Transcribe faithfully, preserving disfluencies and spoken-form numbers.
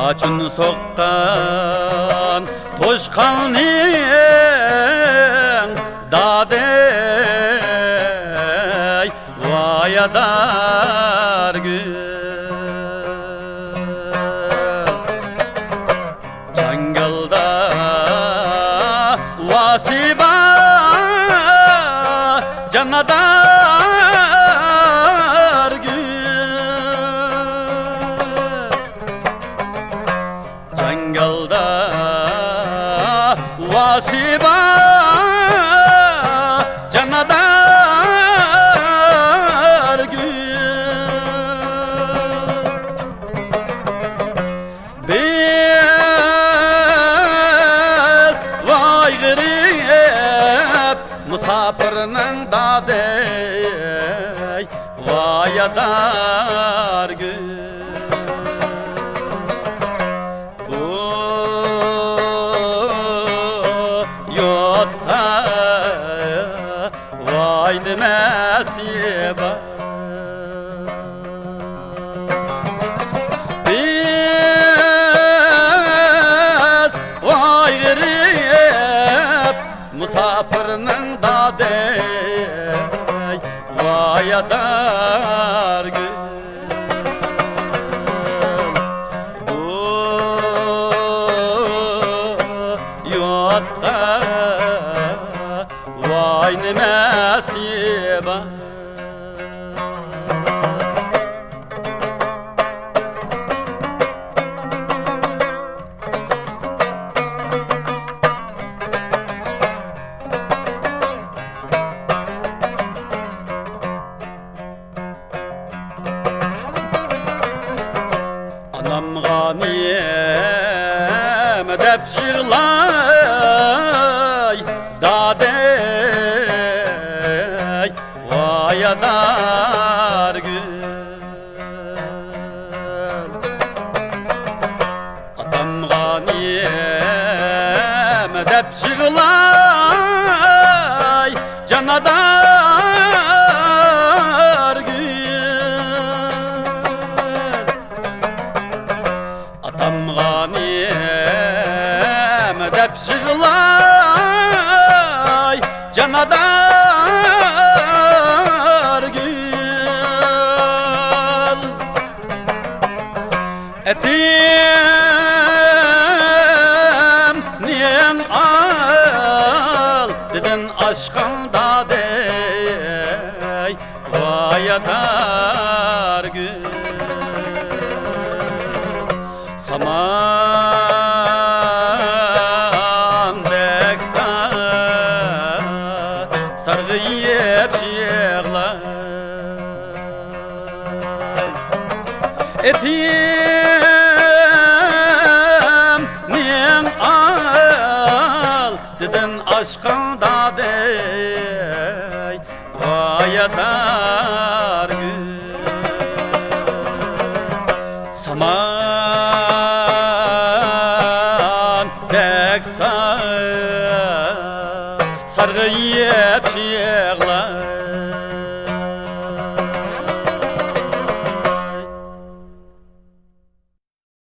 ئاچۇن سوققان توشقاننىڭ دادەي، ۋايادارگۈل. جاڭگالدا ۋاسى بار، جانادارگۈل. جاڭگالدا ۋاسى بار، جانادارگۈل. بىز ۋايغىرىپ مۇساپىرنىڭ دادەي، ۋايادارگۈل. بۇ يۇرتتا ۋاي نېمىسى بار؟ بىز ۋايغىرىپ مۇساپىرنىڭ دادەي، ۋايادارگۈل. بۇ يۇرتتا ۋاي نېمىسى بار؟ ئانامغا نېمە دەپ يىغلاي، دادەي، ۋايادارگۈل. ئاتامغا نېمە دەپ يىغلاي، جانادارگۈل. ئاتامغا نېمە دەپ يىغلاي، جانادارگۈل. ئېتىمنىڭ ئالدىدىن ئاشقان دادەي، ۋايادارگۈل. ساماندەك سا-، سارغىيىپ يىغلار. ئېتىم